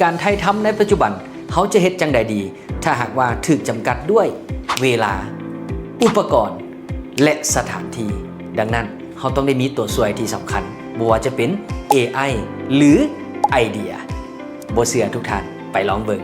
ການຖ່າຍທຳໃນປັດຈຸບັນ ເຮົາຈະເຮັດຈັ່ງໃດດີ ຖ້າຫາກວ່າຖືກຈຳກັດດ້ວຍເວລາ, ອຸປະກອນ ແລະ ສະຖານທີ່? ດັ່ງນັ້ນ, ເຮົາຕ້ອງໄດ້ມີຕົວຊ່ວຍທີ່ສຳຄັນ, ບໍ່ວ່າຈະເປັນ ເອໄອ ຫຼື ໄອເດຍ. ບໍ່ເຊື່ອ, ທຸກທ່ານໄປລອງເບິ່ງ.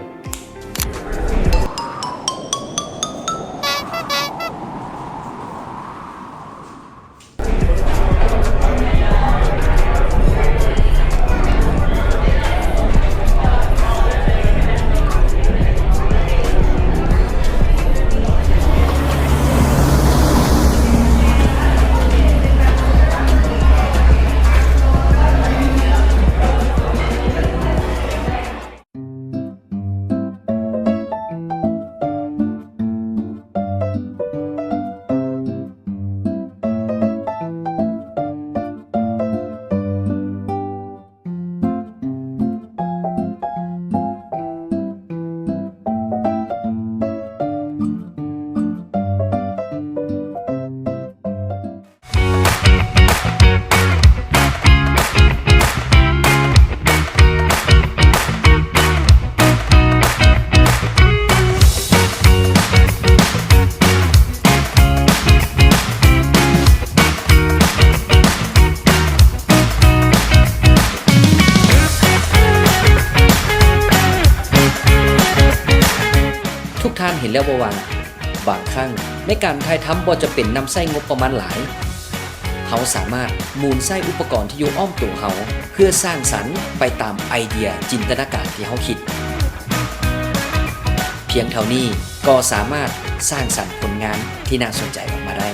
ທຸກທ່ານເຫັນແລ້ວບໍ່ວ່າ ບາງຄັ້ງໃນການຖ່າຍທຳບໍ່ຈຳເປັນນຳໃຊ້ງົບປະມານຫຼາຍ, ເຮົາສາມາດໝູນໃຊ້ອຸປະກອນທີ່ຢູ່ອ້ອມຕົວເຮົາ ເພື່ອສ້າງສັນໄປຕາມໄອເດຍຈິນຕະນາການທີ່ເຮົາຄິດ. ພຽງເທົ່ານີ້ກໍສາມາດສ້າງສັນຜົນງານທີ່ໜ້າສົນໃຈອອກມາໄດ້.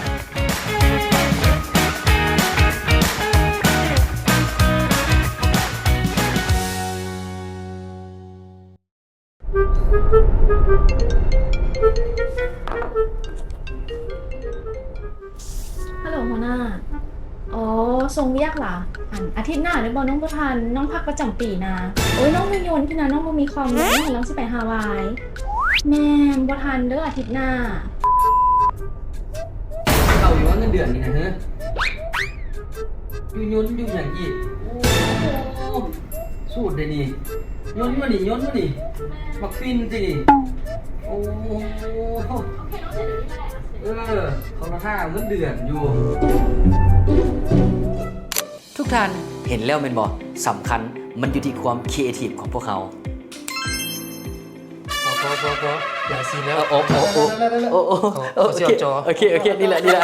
ຮັລໂຫຼ ຫົວໜ້າ. ອໍ ສົ່ງວຽກຫຼະ? ອັນ ອາທິດໜ້າໄດ້ບໍ່ ນ້ອງບໍ່ທັນ, ນ້ອງພັກປະຈຳປີນາ. ໂອ້ຍ ນ້ອງຢູ່ຍົນພຸ້ນນະ, ນ້ອງບໍ່ມີຄອມເລີຍ, ນ້ອງຊິໄປຫາວາຍ. ແມ່ນ, ບໍ່ທັນເດີ ອາທິດໜ້າ. ເຂົ້າຢູ່ວ່າເງິນເດືອນນີ້ນະເຮີ? ຢູ່ຍົນຢູ່ຫຍັງອີກ? ໂອ້ ສູດເດນີ້. ຍົນບໍ່ນີ້ ຍົນບໍ່ນີ້? ໝາກປິ່ນຕິນີ້? ໂອ້ ເອີ ເຂົາກະຖ້າເງິນເດືອນຢູ່. ທຸກທ່ານເຫັນແລ້ວແມ່ນບໍ່? ສຳຄັນມັນຢູ່ທີ່ຄວາມຄຣີເອທີບຂອງພວກເຮົາ. ພໍ ພໍ ພໍ ພໍ ຫຼາຍຊີນແລ້ວ. ໂອ້ ໂອ້ ໂອ້ ໂອ້ ໂອ້ ໂອເຄ ໂອເຄ ໂອເຄ ນີ້ແຫຼະ ນີ້ແຫຼະ.